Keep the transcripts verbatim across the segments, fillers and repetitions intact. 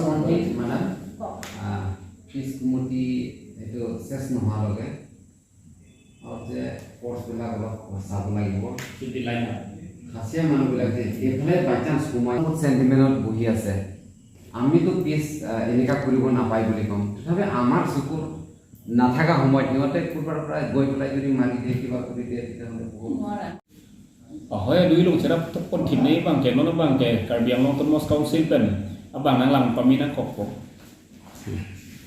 মন্ত্ৰী মানে, আহ, পিচ কুমতি এইটো শেষ নোহোৱালৈকে অলপ যে কৰ্চবিলাক অলপ চাব লাগিব। Should be lined up. Khasia মানুহবিলাক যে এইফালে বাই চান্স সোমাই বহুত চেণ্টিমেণ্টত বহি আছে, আমিতো পিচ, আহ, এনেকা কৰিব নাপায় বুলি ক'ম। তথাপি আমাৰ চকুত নাথাকা সময়ত সিহঁতে ক'ৰবাৰ পৰা গৈ পেলাই যদি মাৰি দিয়ে, কিবা কৰি দিয়ে, তেতিয়াহ'লে বহুত Ahoy dui long cherap tokpon thim nei abang ke, non abang ke Karbi Anglong Autonomous Council pen abang nanglang pame nangkokpo.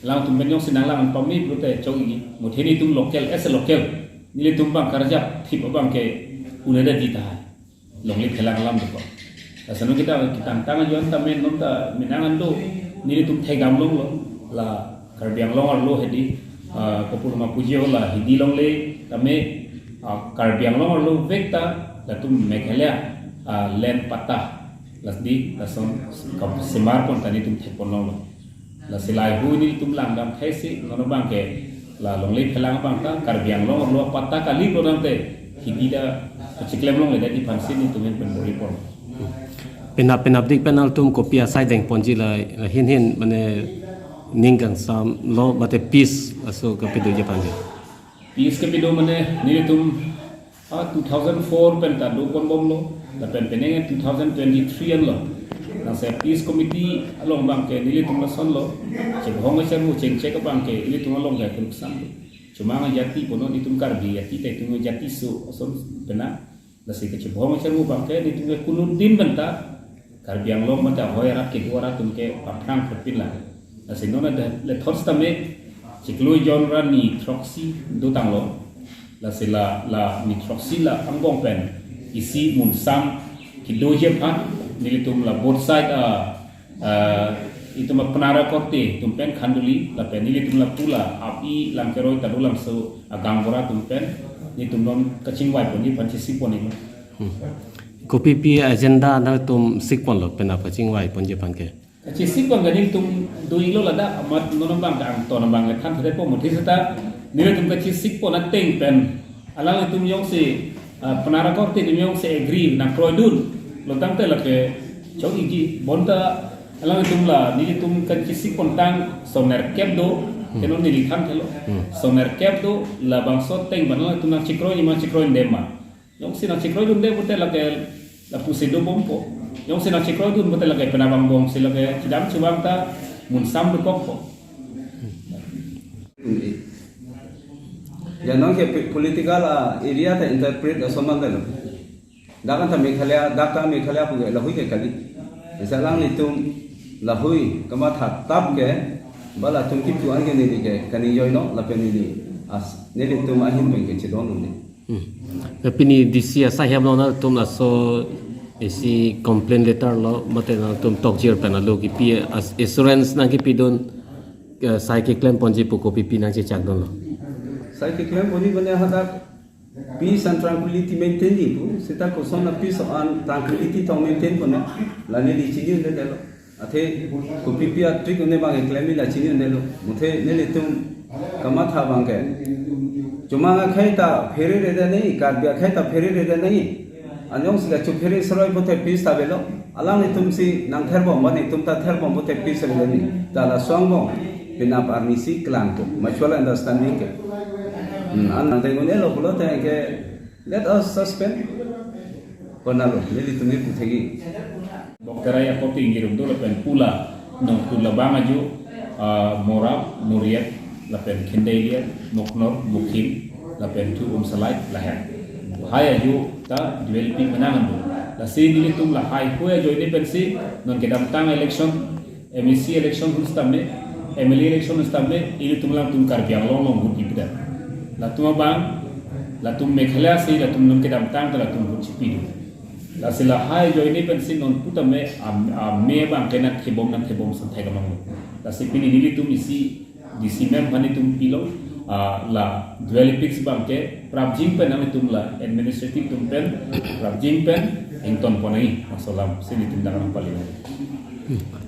Alangtum pen jongsi nanglang pame pulote chok-i, muthe nelitum local, as a local, nelitum abang karjap thip abang ke un'edet ji tahai. Longle phelang alam dokok. Lason kita, kita tangtang ajoine ta men non ta menang an do, nelitum thekdam longlo, la Karbi Anglong arlo hedi, ah, kopuloma puji ho la hidi longle tame, ah, Karbi Anglong arlo vek ta latum Meghalaya, ah, land patta, lasdi lason kam semar pon ta nelitum thekpon longlo. Lasi lahai hui nelitum langdam thesi, non abang ke la longle phelang abang ta Karbi Anglong arlo patta kali program te hidi ta kachiklem longledet aphansi nelitum pen bor-ipon. Penap penapdik pen nangtum kopi asai dengponji la, la hin hin mane ning kangsamlo mate piece aso kapidoji aphan ke? Piece kapido mane nelitum, ah, two thousand four pen ta doponbomlo, lapen penang two thousand twenty-three anlo. Nangsi peace committee along abang ke nelitum lasonlo, chebhong chermu chengchek abang ke nelitum along ke kuluk samlo. Chomang ajati punon, nelitum Karbi ajati ta itum ajati so ason pena. Lasi kachebhong chermu abang ke nelitum ke kunudin pen ta Karbi Anglong mate ahoi arat kedo arat atum ke paphrang phutpin lang. Lasi non ada le thot sitame chiklo jon ra ni throksi dotanglo. Lasi la, la ni throksi la angbong pen isi munsam kedoji aphan nelitum la both side, ah, ah, itum apnara korte atum pen Khanduli lapen nelitum lapu la api Langkeroi ta dolangso agang bora atum pen nelitum non kachingvaiponji aphan chesikpon iklo. Hmm. Kopipi agenda nangtum sikponlo penap kachingvaiponji aphan ke? Kachesikpon ke nelitum do-iklo ladak amat non abang ke angton abang ke than threpo, muthe seta nelitum kachesikpon ateng pen alanglitum jongsi, ah, penara korte atum jongsi agree nangkroidunlo tangte lake chok-iji, bonta alanglitum la nelitum kachesikpon tang sonerkep do, Hmm. ke non neli thanthelo. Hmm. Sonerkep do, labangso ateng pen alanglitum nangchekroiji ma chekroidunde ma. Jongsi nangchekroidunde pulote lake lapusi dobompo. Jongsi nangchekroidun pulote lake penap angbongsi lake chedam chevang ta munsam dokokpo. Ya non ke pe-, political, ah, area ta interpret ason mandalo. Dak an ta Meghalaya, dak ta Meghalaya pu ke lahui ke kali. Lasi alanglitum lahui kamatha tap ke, ba latum kipu an ke neli ke kaningjoilo lapen neli as, nelitum ahin pen ke chedon unde. Hmm. Pini D C asai hem along nangtum laso isi complaint letter lo mate nangtum tokjir pen alo kipi as-, assurance nangkipidun, eh, sai keklemponji pu kopipi nangchechakdunlo? Sai keklemponji mane hadak peace and tranquility maintain ji pu, seta koson a peace and tranquility tong maintain pon, la neli chini un'edetlo. Athe kopipi a-trick un-e abang keklem la chini un'edetlo. Muthe nelitum kamatha abang ke, chomang akhei ta phereredet nangji, Karbi akhei ta phereredet nangji. An jongsi kachephere seroi pulote peace ta avelo. Alanglitumsi nangtherbom, ba nelitum ta therbom pulote peace avedet nangji. Ta laso angbong penap arnisi klangpo. Mutual understanding ke. Hmm, an nangdeng un-elo pulote ke, let us suspend. Konalo, nelitum ke puthegi. Bokterai akopi ingirum do lapen pu la nongpu labang ajo, ah, Morap, Moriet, lapen Khendailier, Moknor, Mukhim, lapen thu Umsalai, lahai. Hai ajo ta dual peak menang ando. Lasi nelitum lahai hui ajoine pensi non kedamtang election, M A C election hun sitame, M L A election hun sitame, ilitum alangtum Karbi Anglong along vote pipedet. Latum abang, latum Meghalaya si, latum non kedamtang ta latum vote chipidun. Lasi lahai ajoine pensi non putame am, ame abang ke nangthebom, nangthebom asonthai kamang. Lasi pini nelitum isi D C ma'am aphan nelitum pilo, ah, la dual peaks abang ke prapjin pen nanglitum la administrative atum pen prapjin pen ingtonpon nangji, laso alamsi nelitum dak nangpali.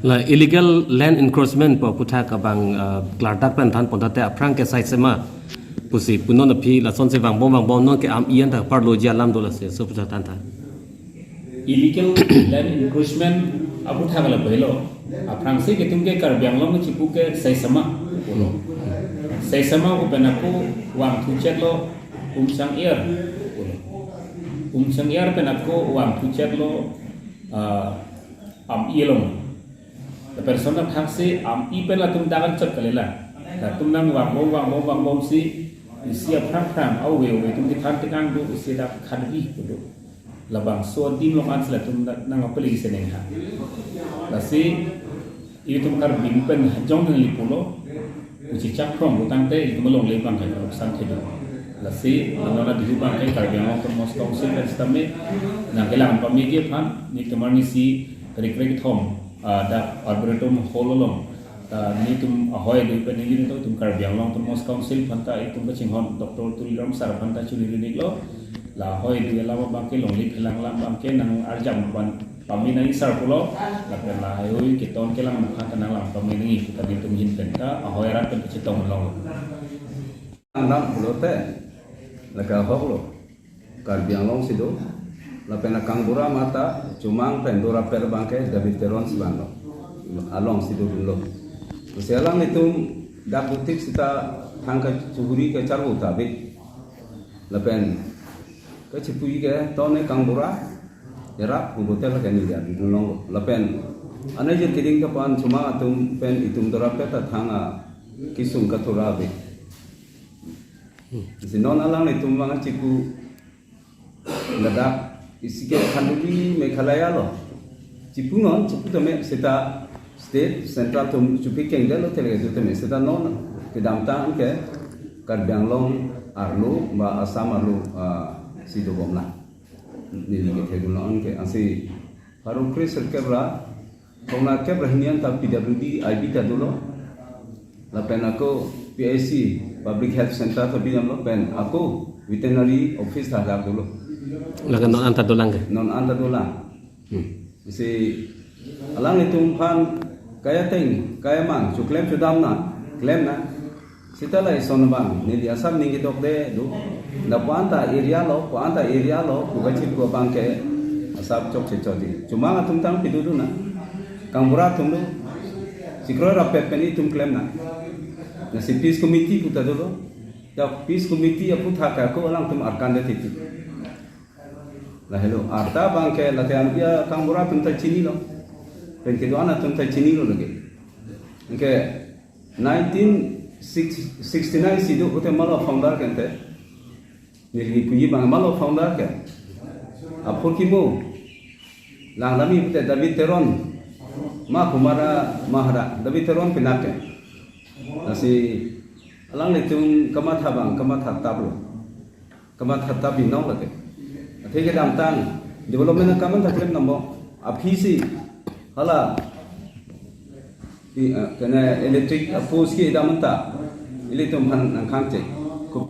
La illegal land encroachment pu aphuthak abang, ah, klardak pen thanpon tate aphrang ke sai sema pusi pu non aphi lasonsi vangbom vangbom non ke am-i an ta parloji alam do, lasi laso aphuthak than tha. Illegal land encroachment aphuthak la pehlo. Aphrangsi itum ke Karbi Anglong chipu ke Seisama pulo. Seisama pu pen ako vangthu chotlo Umchang Er pulo. Umchang Er pen ako vangthu chotlo, ah, Am-i along. Lapen lason aphrangsi Am-i pen latum dak anchot kalilang. Latum nangvangbom, vangbom, vangbomsi isi aphrang phrang, ave ave atum kethan tekang do, isi dak Khanduri pu do. Labangso adim along ansi latum nang, nangpale seneng ha. Lasi itum Karbi pen hajong nangli pulo, uchi chak phrong putangte itum alongle abang ke nuksan thedo. Lasi non abihu abang ke Karbi Anglong Autonomous Council pen sitame nangkelang pamegi aphan, nitum arnisi tarik krekethom, ah, dak Arboretum Hall along, ah, nitum ahoi do pen neli to itum Karbi Anglong Autonomous Council aphanta itum kachinghon Doctor Tuliram sir aphanta choningri-iklo. La ahoi do alam abang ke longle phelang alam abang ke nang-arjap pame nang-ik sar pulo. Lapen lahai ahoi keton kelang aphanta nanglang pame nang-ik pu ta nitum ahin penta ahoi arat pen kachetong longlo. Nang pulote lake ahoklo. Karbi Anglong si do. Lapen akangbura mata Chomang pen Dorapet abang ke David Teron si vanlo. Along si dodunlo. Lasi alanglitum dak dotik seta thang kachihuri kacharvo ta ave. Lapen kachipuji ke tone kangbura, erap pu hotel ke neli dodun longlo. Lapen anai jir keding kapan Chomang atum pen itum Dorapet ta thang akesung kathura ave. Lasi non alanglitum abang chipu ladak isi ke Khanduri Meghalaya lo. Chipunon, chipu tame seta state, central atum chopikeng detlo tele do tame seta non kedamtang ke Karbi Anglong arlo ba Assam arlo, ah, si dobomlang. Neli kethedunlo anke ansi pharo kre sirkep ra konat kep ra hini an ta P W D I B ta dolo. Lapen ako P I C, Public Health Center ta binamlo, pen ako veterinary office ta dak dolo. Lake non anta dolang ke? Non anta dolang. Hmm. Lasi alanglitum aphan kaya ateng, kaya amang, choklem chodam nang, klem nang. Seta la ison abang, neli asap ning kedokde do. Dak pu anta area lo, pu anta area lo, pu kachipu abang ke asap chokche chokche. Chomang atum tang pidodun nang. Kangbura atum do. Sikroi Rapet pen itum klem nang. Lasi peace committee pu ta dolo. Dak peace committee aputhak ako alangtum arkan det titi. Lahelo, arta abang ke lake an ya kangbura atum ta chinilo. Pen kedo-an atum ta chinilo lake. Anke nineteen sixty-nine si do pute malo founder ke ante. Neli puji abang malo founder ke. Apor kimo. Lang dami pute David Teron. Ma Kumara Mahara. David Teron pinake. Lasi alanglitum kamatha abang, kamatha taplo. Kamatha ta binong lake. Athe kedamtang development akam ta klem nangpo. Aphi si hala i, eh, kene electric post kedam ta ilitum aphan nangkhang che.